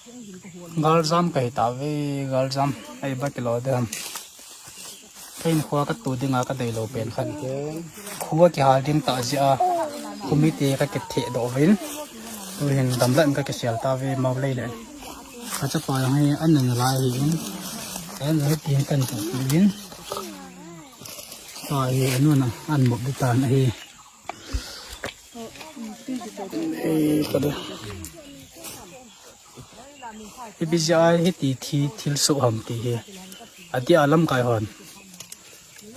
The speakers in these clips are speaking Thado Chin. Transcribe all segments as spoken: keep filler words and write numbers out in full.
Galjam kahi tave, galjam. Ai ba kilo dem. Kahin khua katu dinga kadei lou pen khan. Khua kihal ding ta jia. Khumi te kakithe doh vin. Tuhin gamlat kakisel tave mau lei le. Kachapa jong hi an nana lai hi in. An hi tin kan tu vin. Ta hi anu na an mop di tan ahi. Eh, pada. Ipi jeh a hiti thi thil soh ham ti hi. Ati a lamkai hon.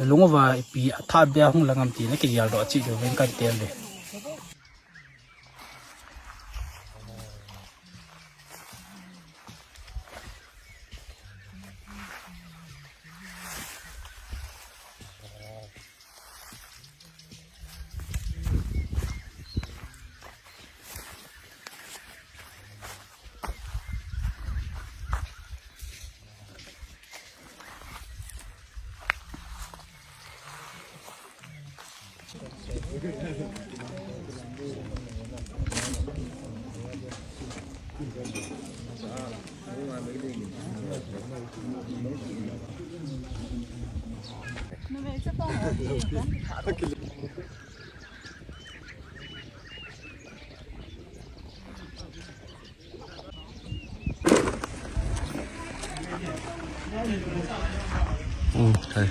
Lung uva ipi atha bia hung lang ham ti na kigel doh cheh diu vin kan tel le. Okay.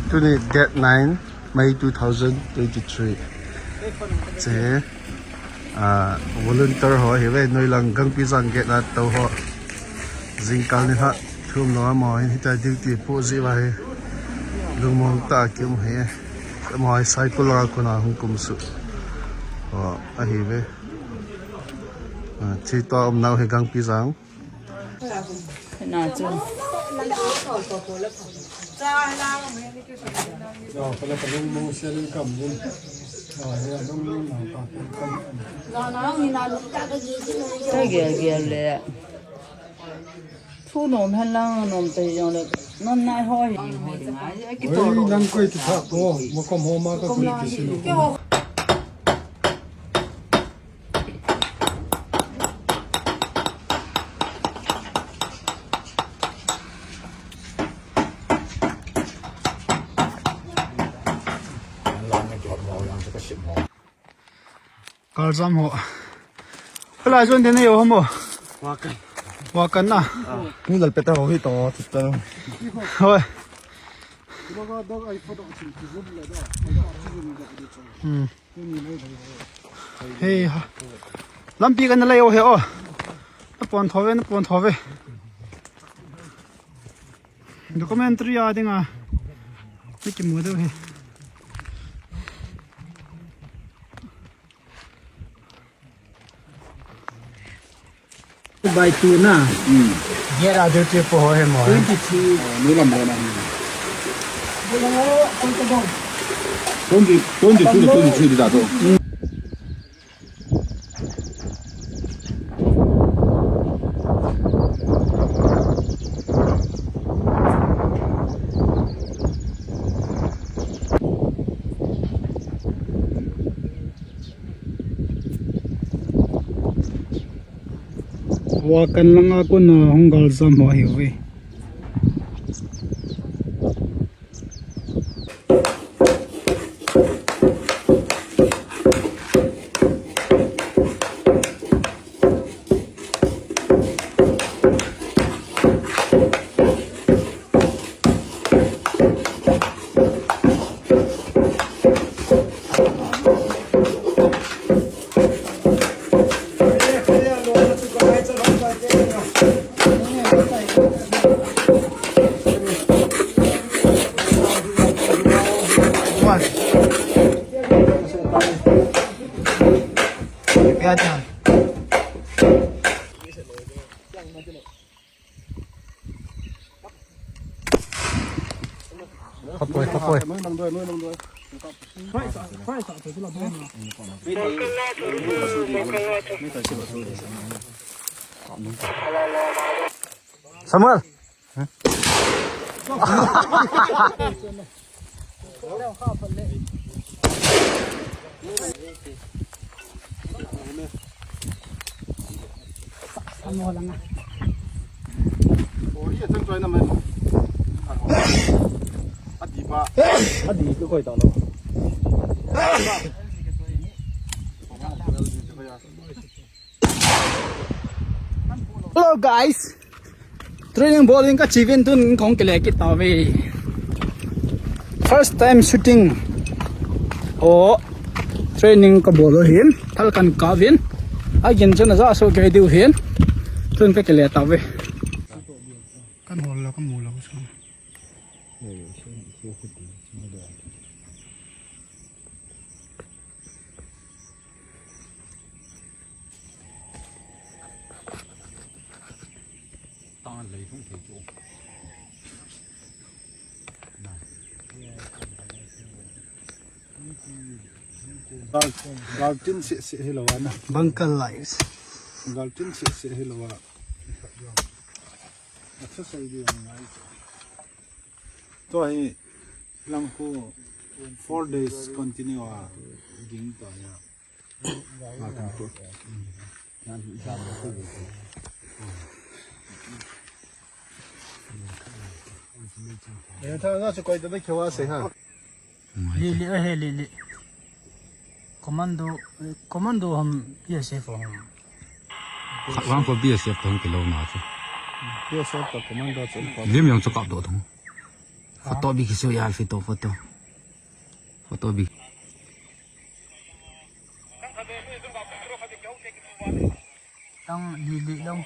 Tuni date nine May two thousand twenty-three. Che, ah, volunteer ho hi ve, noi lang Gangpijang gate a tou ho. Jingkal ni ha, thum lo amo hin hita duty pu ji va hi. Lungmong ta kim hi. Amo hi cycle la kuna hung kum su. Ho, ahi ve. Ah, chi to um nau hi Gangpijang. Na chu. Ka gel gel le. Thu nom hen lang nom te jong le. Nom nai ho hi. Oi, nang koi kitha ko. Mo kom ho ma ka koi kisin. Kaljam ho. Hala jon den yo homo. Wakan. Wakan na. Ni lal peta ho hi to, tita. Hoi. Hmm. Hei ha. Lampi kana lei o he o. Na pon thove, na pon thove. Documentary a dinga. Ni kimu deu he. By two na. Hmm. Get out of here for him. Twenty-three. Oh, no, no, no, no. Twenty, twenty-two to twenty-three di dato. Wakan langa kona hung galjam ho ahiuve. Khapoi, khapoi. Samuel. Mo lang a. Ori a chang choi na mai. Adi pa. Adi ko koi ta lo. Hello guys. Training bol in ka chi uvin tun kong kile kit tauve. First time shooting. O training ka bol u hin thal kan kap uvin. Agin chun aja so kei diu hin. Tun ka kile tauve. Kan hol lo ka mu lo so. Gal, gal tin se se hi lo ana. Bunker lights. Gal tin se se hi lo a. Exercise di ang ngai. To hi lang ko four days continue a ging to ya. Lili, eh, lili. Commando, eh, commando ham B S F ham. Khat vang ko B S F tong kilo na chu. B S F to commando chu. Lim yang chu kap do thong. Photo bi kisu ya photo, photo. Photo bi. Tang lili long.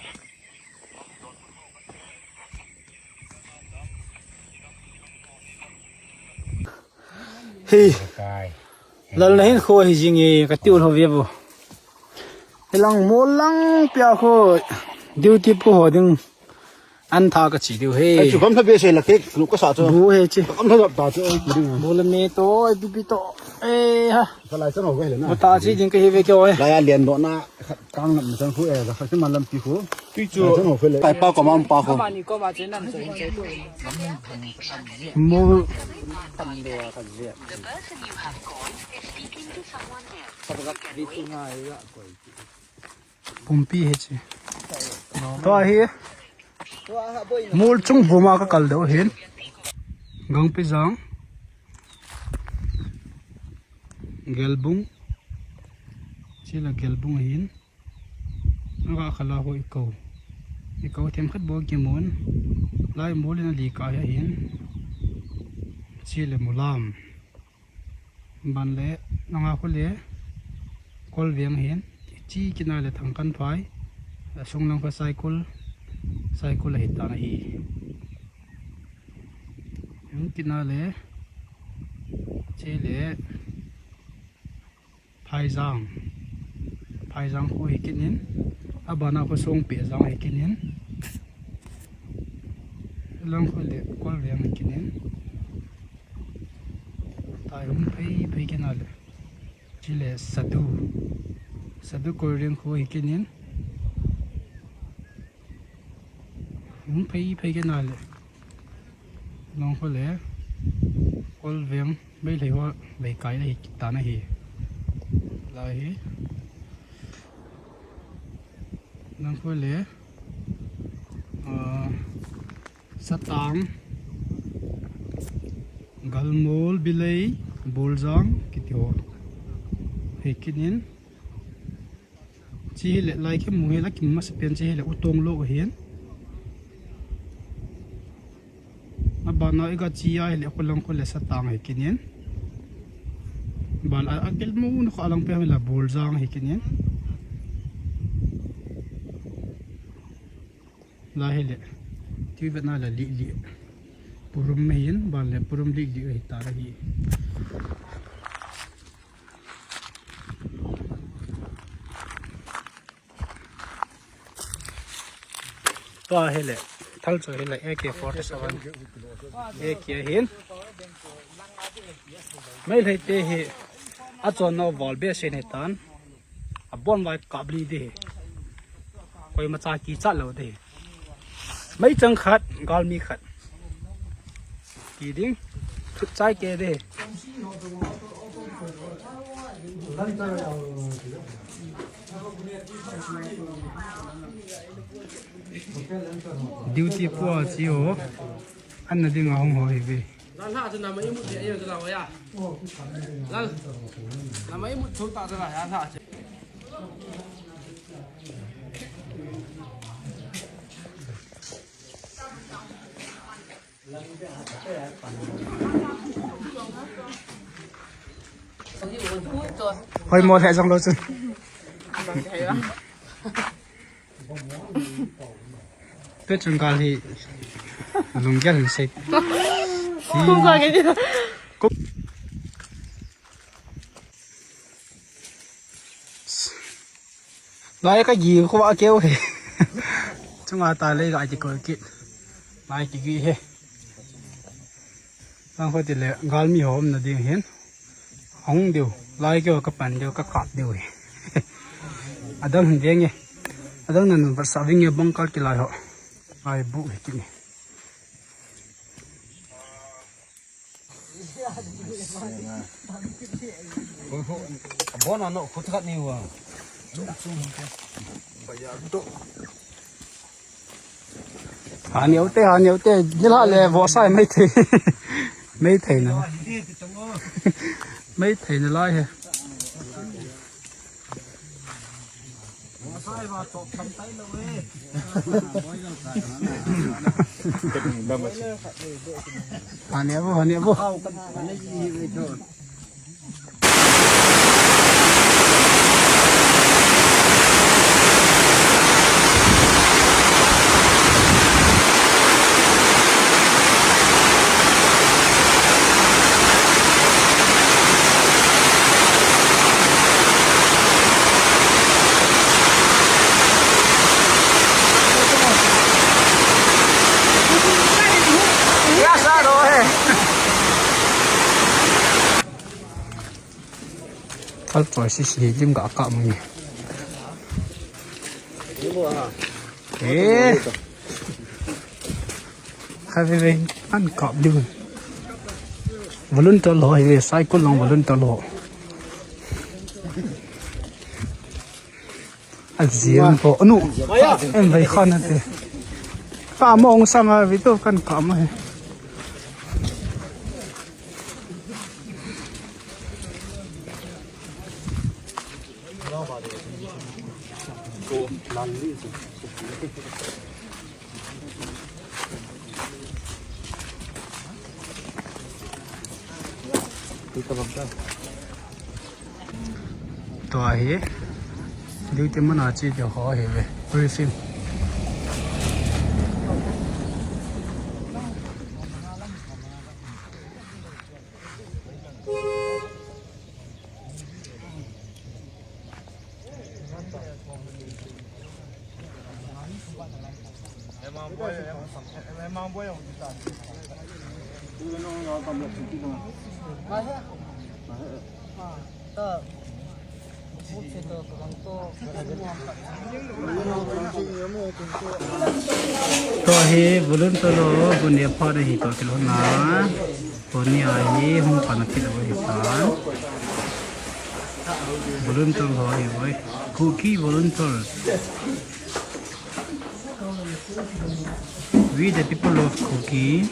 Hi. Lal na hin kho hi jing e, ka tiu ho ve bo. Hilang mol lang pia kho. Duty pu ho ding. An tha ka chi diu he. Ai, chu kam tha be se la ke, lu ka sa chu. Bu he chi. Kam tha ta chu. Bu la me to, ai, bi bi to. Eh, ha. Ka lai chan ho ve le na. Bu ta chi ding ka hi ve ke oi. Lai a lian do na, kang lam chan khu e, ka kha chi man lam pi khu. Tui chu. Lai chan ho ve le. Pai pa ko mam pa ko. Mani ko ma che nan che che to. Mo. Pumpi he chi. To hi. Mol chung vuma ka kal deu hin. Gangpi jang. Gelbung. Chila gelbung hin. Nga khala ho i ko. I ko them khat bo ki mon. Lai mol in a li ka hi hin. Chila mulam. Ban le, nanga khu le, Kolveng hin, chi kina le Thangkanphai, a sung lang khu Saikul, Saikul a hi tan ahi. Hung kina le, chi le, Phaijang, Phaijang khu hi kinin, a bana khu Songpeh jang hi kinin, lang khu le, Kolveng hi kinin. Tai hung phei phei kina le. Chile Sadu. Sadu Kolring khu hi kinin. Hung phei phei kina le. Nong khu le. Kolveng. Meilhei ho. Veikai le hi kitana hi. Lai hi. Nang khu le. Ah, Satang, Galmol, Bilei, Boljang, kiti ho. Hi kinin. Chi hi le lai kimu hi la kimu masa pen chi hi le Utong lo hin. A bana i ga chi a hi le khu lang khu le Satang hi kinin. Ban a, a gelmu na khu a lang pen hi la Boljang hi kinin. La hi le. Tui vetna la li li. Purum me hin, ban le purum li li hi ta la hi. Tua hi le. Thal chu hi le A K forty-seven. A K hin. Meilhei te hi. A chon no vol be se ne tan. A bon vai kap li de. Koima cha kichat lou de. Meichang khat, galmi khat. Ki ding, thut chai ke de. Duty pu a chi ho. An na ding a hung ho hi ve. Lal ha chu nama imut de ayo chu la ya. Lal. Nama imut chu ta la ya la. Hoi mo le jong lo chu. Pe chung kal hi lunggel hin sei. Kung ka ke. Lai ka gi ko a keu he. Chunga ta le ga ti ko kit. Lai ki gi he. Lang ko ti le galmi ho um na ding hin. Hung diu. Lai keu ka pan diu ka kap diu he. Adang hin veng e. Adang nan bar sa veng e bang kal ki lai ho. Lai bu he ki ni. Bon ano khut khat ni wa. Haniu te, haniu te, jila le vo sai mai the. Mai the na. Mai the na lai he. Haniu, haniu. Thal poi si si lim ga ka mu ni. Eh. Kha ve ve an kap diu. Volunteer lo hi ve, cycle long volunteer lo. A ziam po anu. Em vai khan ate. Ka mo ong sanga vi to kan ka mo he. Tua hi duty mana chi te ho hi ve, briefing. Tua hi volunteer lo, bu ne pha de hi tua kilo na. Tua ni a hi hung pan a kit lo hi pan. Volunteer ho hi voi. Kuki volunteer. We the people of Kuki.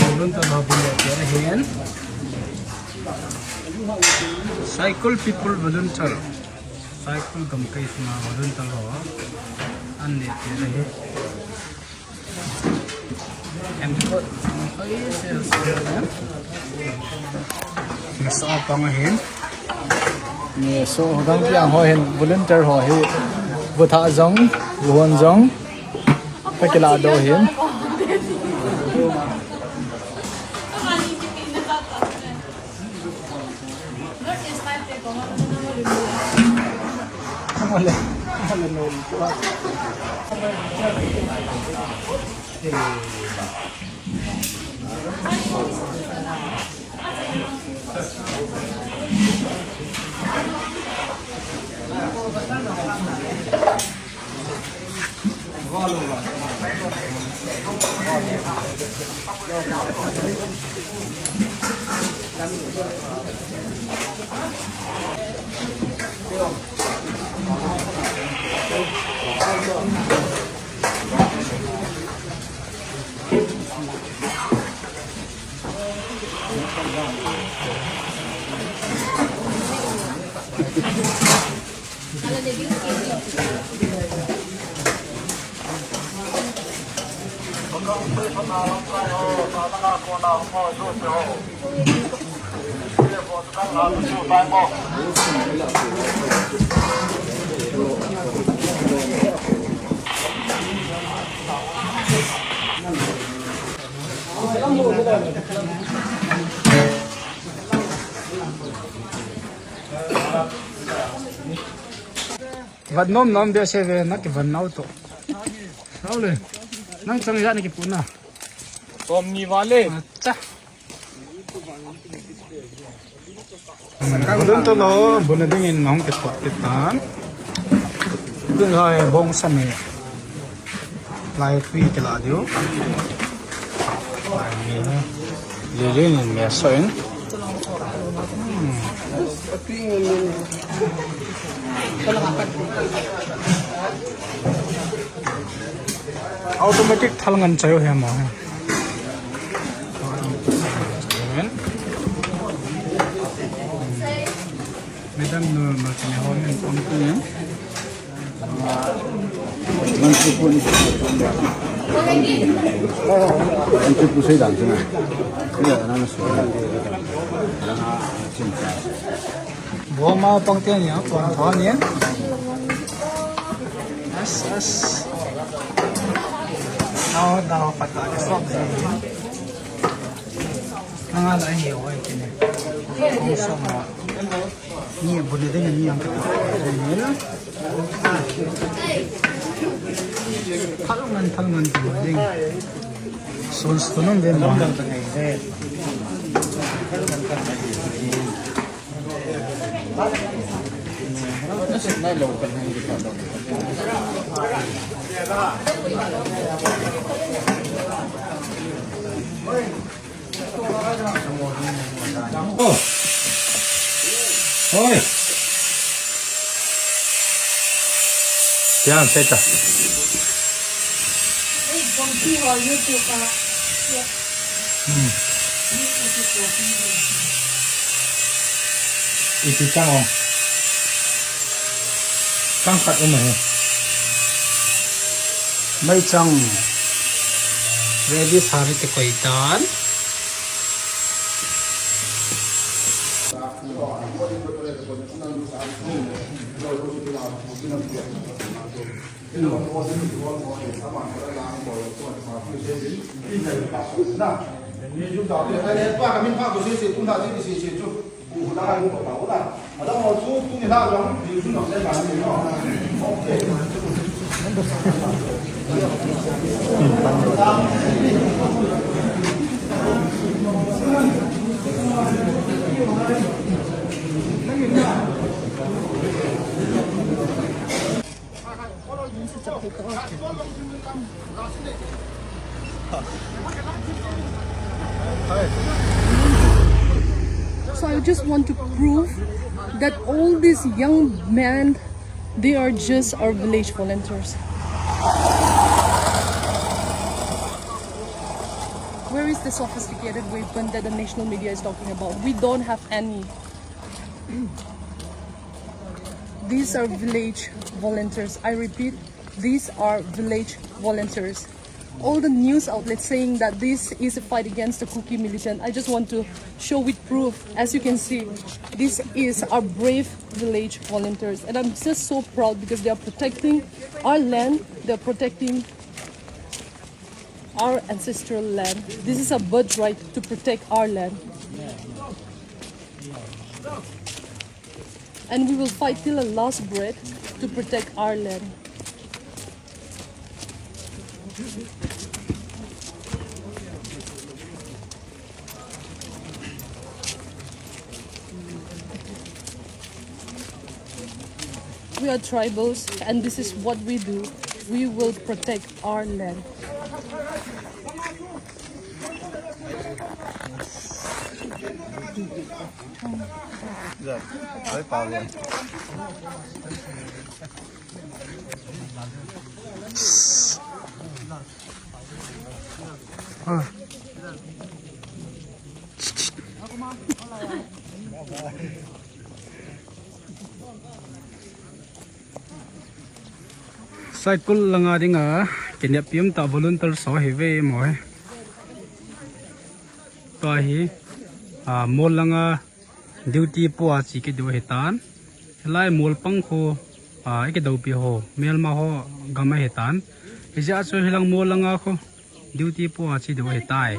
Volunteer ho bun le tere hen. Saikul people volunteer. Saikul gamkai sunga volunteer ho. An le tere hen. Em, ni so pang hin. Ni so dang piang ho hin volunteer ho hi. Butha jong, luhon jong. Ka kila do hin. Vat nom nom behseh ve, na kivan nau to. Sao le. Nang chang ijat na kipu na? Som ni val e. Acha. Dun to lo, buna dingin nahung kithot kit tan. Dun ho hi bong sa ni. Lai tui kila diu. Lai ni. Lilin in me so in. Hmm. Automatic thal ngan chayo he mo he. Madam no, no, no, no, no, no, no. Nang chu pu ni. Nang chu pu sei dan chu na. Ni la nang su. Nang a chin cha. Bo ma pang te ni a pon tho ni. As, as. Nau dau pat ta ke sok de. Nang a la hi oi ke ni. Kong so ma. Ni bu ne de ni ang ke. Thal ngan, thal ngan bu ne de. Sun sun de ma. Oh. Oi. Yan, teka. Hmm. Ipi chang o. Chang khat um ahi. Meichang. Ready sa ni te koi tan. So I just want to prove that all these young men, they are just our village volunteers. Where is the sophisticated weapon that the national media is talking about? We don't have any. These are village volunteers. I repeat, these are village volunteers. All the news outlets saying that this is a fight against the Kuki militant. I just want to show with proof. As you can see, this is our brave village volunteers. And I'm just so proud because they are protecting our land. They're protecting our ancestral land. This is a birthright to protect our land. And we will fight till the last breath to protect our land. We are tribals, and this is what we do. We will protect our land. Saikul langa dinga kineppi umtah volunteer ho hi ve mo he. Tua hi, a, mol langa duty po a chi kido hitan. Hilai mol pang khu, a, ikidoupi ho, melma ho gam ahitan. Hijeh chun hilang mol langa khu duty po a chi do hitai.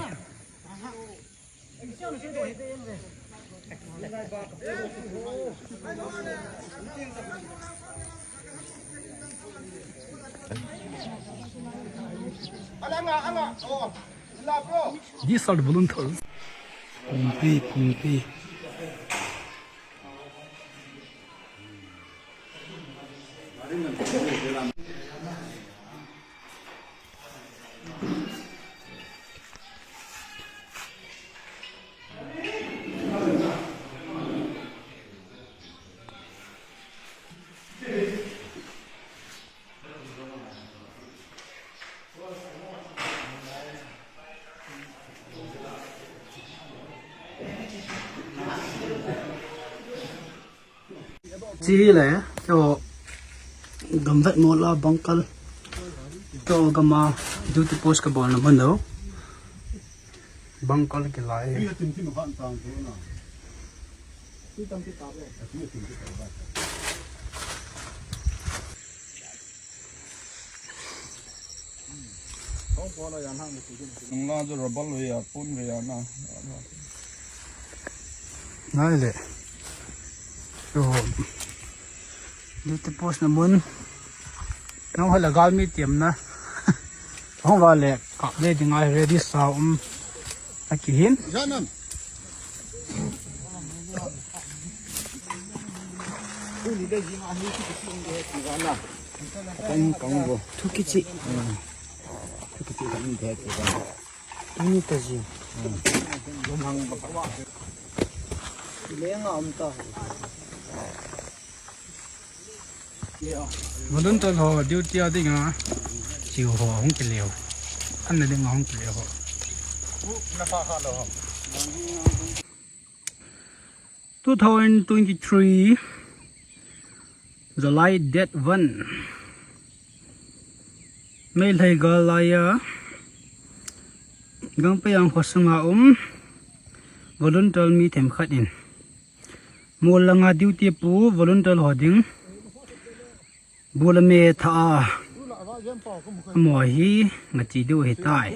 These are the volunteers. Pumpi, pumpi. Chi hi le, to gam vet mol a bangkal. To gam a duty post ka bolna mun lo. Bangkal kilai. Nungla chu rubber ve a, pun ve a na. Ngai le. Yo. Duty post na mun. Nang hala galmi tiam na. Hong va le, ka le ding ai ready sa um. Akihin. Janam. Kong, kong bo. Thu kichi. Hmm. Thu kichi kong de ti ba. Ini ta ji. Hmm. Lum hang ba ba. Lenga um ta. Volunteer ho duty a dinga. Chiu ho hung kileo. An na dinga hung kileo ho. Na pa kha lo ho. Two thousand twenty-three, July date one. Meitei gal laiya, Gangpijang kho sunga um, volunteer mi themkhat in, mol langa duty pu volunteer ho ding, bu le me tha a, amaho hi ngachi diu ahitai.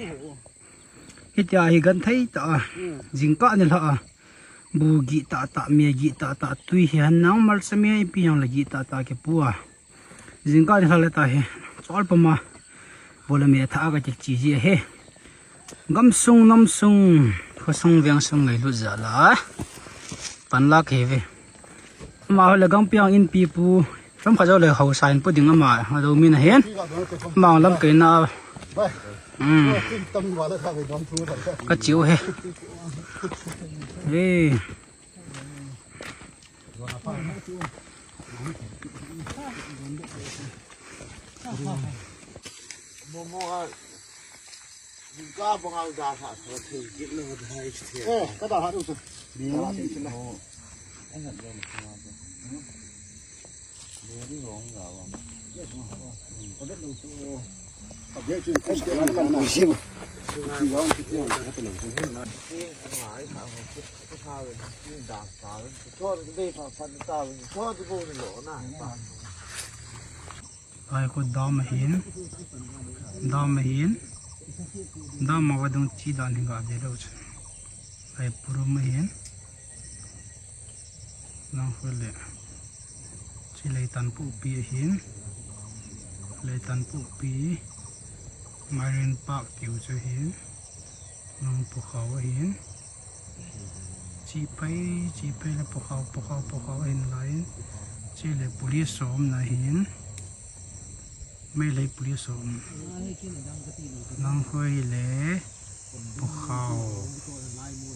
Hitia hi genthei tah a, jingkah nilhah a, bu gih tah tah, me gih tah tah, tui hi han nang malsa me ipi jong le gih tah tah kipu a. Jingkah nilhah le tah hi, chol puma, bu le me tha a kachi chi ji ahi. Gamsung, namsung, khosung, vengsung ngailut jal a panla kahi ve. Amaho le Gangpijang inpi pu, chomkhat jou le haosa in pu ding ama, adou min ahin. Ama lamkai na. Hmm. Kachiu he. Hey. Momo a, jingkah banga da sa sa thei kit lo da hai the. Eh, ka da ha do sa. Ni. Ai na lo ma. Ni ri rong ga wa. Ka da lo su. Ai ko dam ahin, dam ahin, dam ma vadung chi dan hi ga de lo chu. Ai purum ahin. Nang hoi le. Chi leitan pupi ahin. Leitan pupi. Marine Park kiu chu ahin. Nang pukhao ahin. Chi pai, chi pai le pukhao, pukhao, pukhao ahin lai. Chule police som na hin. Meitei police som. Nang hoi le. Pukhao.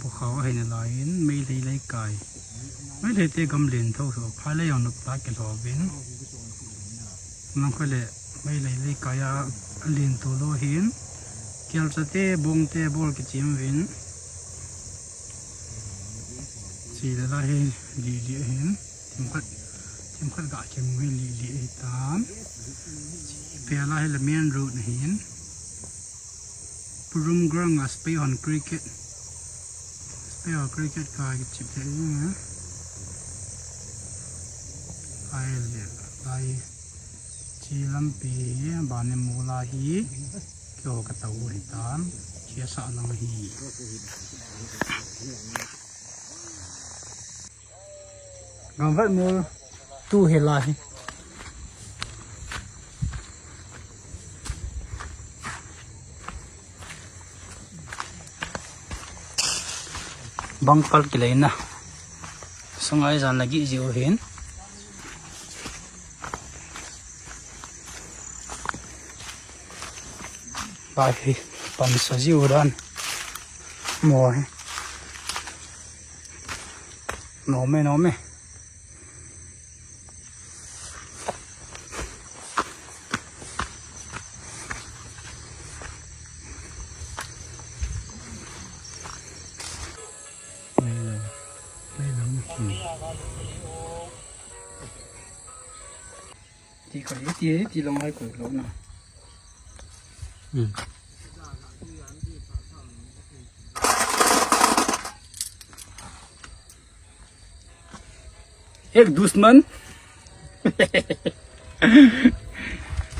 Pukhao ahi nalai in. Meitei leikai. Meitei te gam lentho so. Pha le jong nop ta kilhou vin. Nang hoi le. Meitei leikai a lento lou hin. Kelcha te bong te bol kichem vin. Chule la hi li li hin. Themkhat, themkhat ga kemu hi li li ahitan. Pela hi la main road ahin. Purum ground a spey hon cricket. Spey hon cricket ka kichep le. Ai le, ai. Chi lampi hi, bani mula hi. Kio ka tau ahitan. Chi sa lang hi. Gangvat mol tu hi lai. Bangpal kileina. Sungai jan lagi jiu hin. Bai hi, pansa jiu dan. Mo hi. Nom e, nom e. Ti koi, ti, ti long hai koi lo na. Hmm. एक दुश्मन,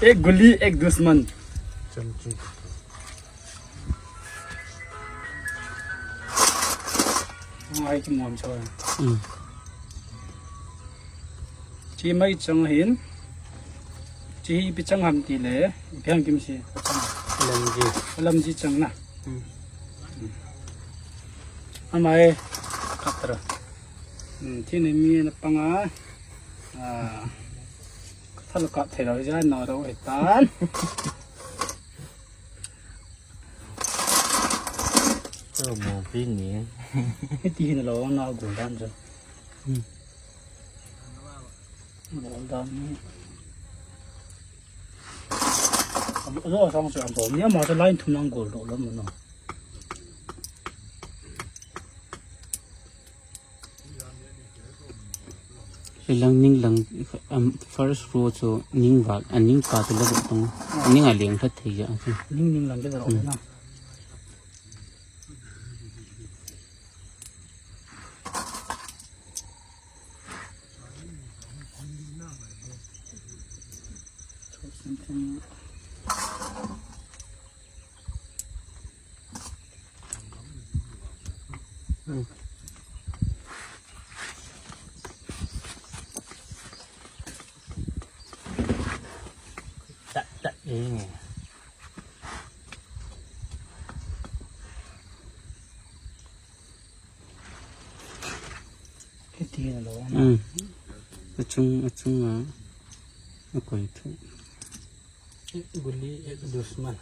एक गुल्ली, एक दुश्मन. Chemchi. Ai, ki mon choi. Hmm. Chi mai chang hin. Chi hi ipi chang ham ti le, ipi ham kimsi. Lamji. Lamji chang na. Hmm. Amai katra. Hmm, thi ni mi na panga. Ah. Thal ka thei lo ja no ro e tan. Mo pi ni. Hiti hin lo na gu dan jo. Hmm. Lo dan ni. Lo sang chu an bom ni ama chu line thum nang gol do lo mo no. Ilang ning lang, um, first row chu ning val, a ning ka chu la tong. Ning a leng khat thei ja. Ning ning lang ke ro na. Hiti na lo na. Hmm. Achung, achung a. Akoi thu. Ek guli, ek dushman.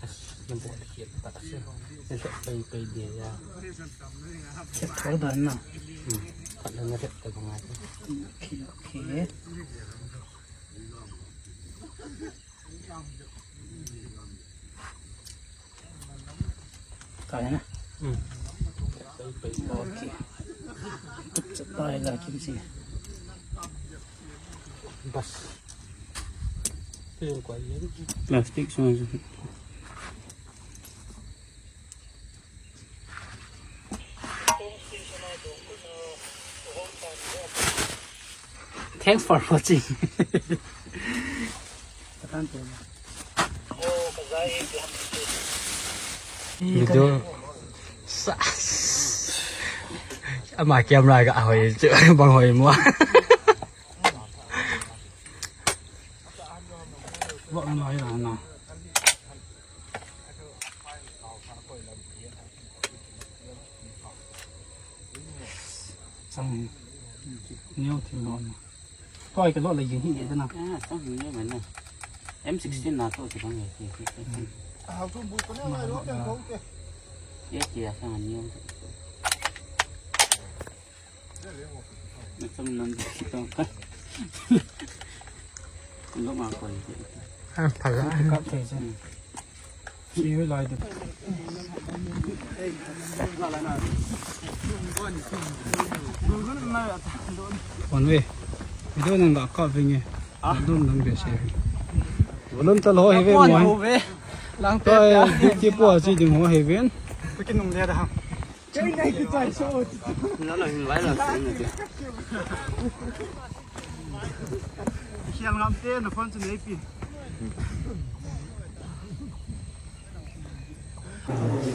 As, na bol khiet ta as. Na sep pai pai dia ya. Sep thor dan na. Hmm. Khat na sep ta bang ai. Okay, okay. Kaya na? Hmm. Okay. Tup sa tayo la kimchi. Bas. Ito yung kuwan yun. Plastic sa. Thanks for watching. Video. Sa. Ama camera ka hoi chu bang hoi mo. Wa ngai na na. Tang hi. Neo thil lo na. Toi ka lo la yin hi ye na. Ah, tang hi ye man na. M sixteen na to se bang ye. Ah, tu bu ko na lo ke ko ke. Ye ke ya sa neo. Na tang nan ki to ka. Lo ma ko ye. Ah, pha la. Ka te se. One way. Video nang la ka vinge. Dum nang be se. Volun ta lo he ve mo. Lang pe. Toi, di ti po a chi ding ho he ven. Pe ki nung le da ha. Chei nai ki chai so. Na la hin vai la. Hial ngam te na phone chu nei pi.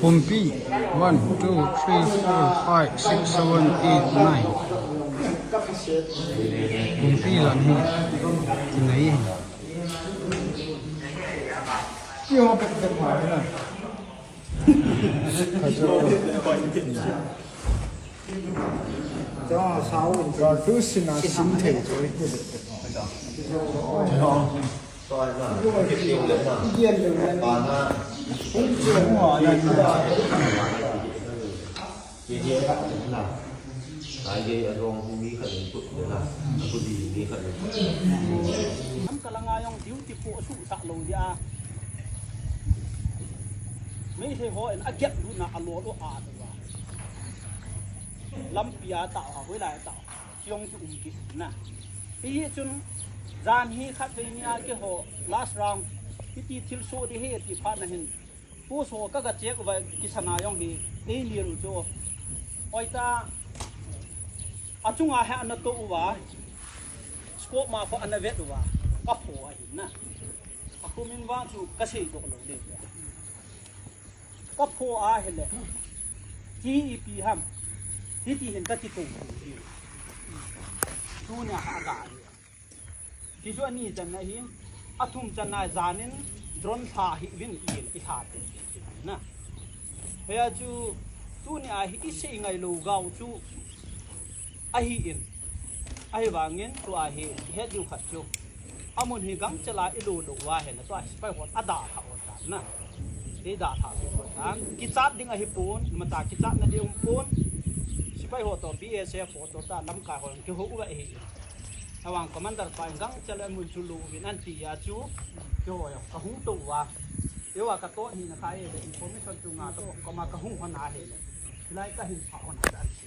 Pumpi, one, two, three, four, five, six, seven, eight, nine. Pumpi jan hi, tinai hi. Ki ho pek pek ma hi na. Ka jo. Jo, sao in. Ka tu sin a sim thei jo. Lam kalanga jong duty po su ta lo dia. Meitei ho in a gap lu na a lo lo a ta. Lampi a ta a hoi lai ta. Jong chu um ki na. Hi chun jan hi khat vei ni a ki ho last round. Hi ti thil so di he ti pha na hin. Pu so ka ga check uva kisana jong hi, ei ni ru chu. Oi ta, a chunga he ana to uva, scope ma kho ana vet uva, ka pho a hin na. A kumin vang chu ka sei doh lo le. Ka pho a he le. Ti ipi ham. Ti ti hin ka ti to hi. Tu nia ha ga hi. Ti chu ani channa hi, a thum channa janin drone lha hi vin i, i lha te na. Hia chu tuni a hi i sei ngai lo gau chu ahi in. Ahi vangin tu a hi het diu khat chu. Amun hi gangchela i lo lo wa he na tu a hi sipai hon a da lha hon ta na. I da lha hon ta. Kichat ding ahi pon, mata kichat na ding pon. Sipai ho to B S F ho to ta lamkai hon ki ho u ahi. Awang commander pa in gangchel a mun chu lo vin an ti a chu. Keiho jong ka hung to uva. Eiho a ka to ni na kha e le information chu nga to koma ka hung hon a he le. Hilai ka hin pha hon a dan si.